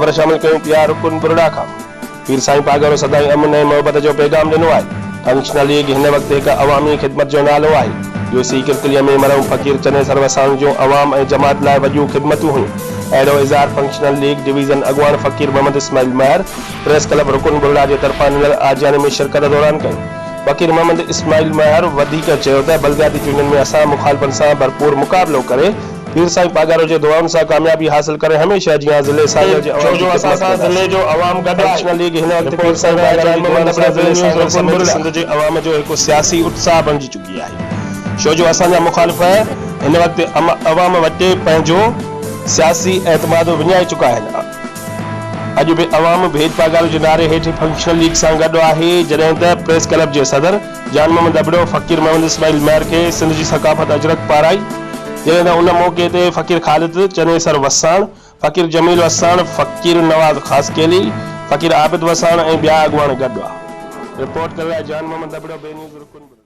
خبر شامل ڪيون پيا رڪن برڙا کان. پير سائين پاڳارو سدائين امن ۽ محبت جو پيغام ڏنو آهي. فنڪشنل ليگ هن وقت هڪ عوامي خدمت جو نالو آهي. يو سي ڪرتليء ۾ مرحوم فقير چنيسر وساڻ جون عوام ۽ جماعت لاء وڏيون خدمتون هيون. اهڙو اظهار فنڪشنل ليگ ڊويزن اڳواڻ فقير محمد اسماعيل مهر پريس ڪلب رڪن ٻرڙا جي طرفان ڏنل آجياڻي ۾ شرڪت دوران ڪيو. فقير محمد اسماعيل مهر وڌيڪ چيو ته بلدياتي چونڊن ۾ اسان مخالفن سان ڀرپور مقابلو ڪري پير سائين پاڳارو جي دعائن سان ڪاميابي حاصل ڪري هميشه جيان ضلعي سانگهڙ جي عوام ڇو جي جو اسان خدمت سان ضلعي ڪنداسين. جو عوام گڏ آهي. فنڪشنل ليگ هن وقت رپورٽ پير سائين ڪرڻ پاڳارو جان جي محمد دعائن سان ابڙو ضلعي بي نيوز سانگهڙ رڪن سميت برڙا. سنڌ جي عوام جو هڪ سياسي اتساهه بڻجي چڪي آهي ڇو جو اسان جا مخالف هن وقت عوام وٽ پنهنجو سياسي اعتماد وڃائي چڪا آهن. اڄ به عوام ڀيڄ پاڳارو جي نعري هيٺ فنڪشنل ليگ سان گڏ آهي جڏهن ته پريس ڪلب جي صدر جان محمد ابڙو فقير محمد اسماعيل مهر کي سنڌ جي ثقافت اجرڪ پارائي جڏهن ته ان موقعي تي فقير خالد چنيسر وساڻ، فقير جميل وساڻ، فقير نواز خاصخيلي، فقير عابد وساڻ ۽ ٻيا اڳواڻ گڏ هئا. رپورٽ ڪري آء جان محمد ابڙو، بي نيوز رڪن.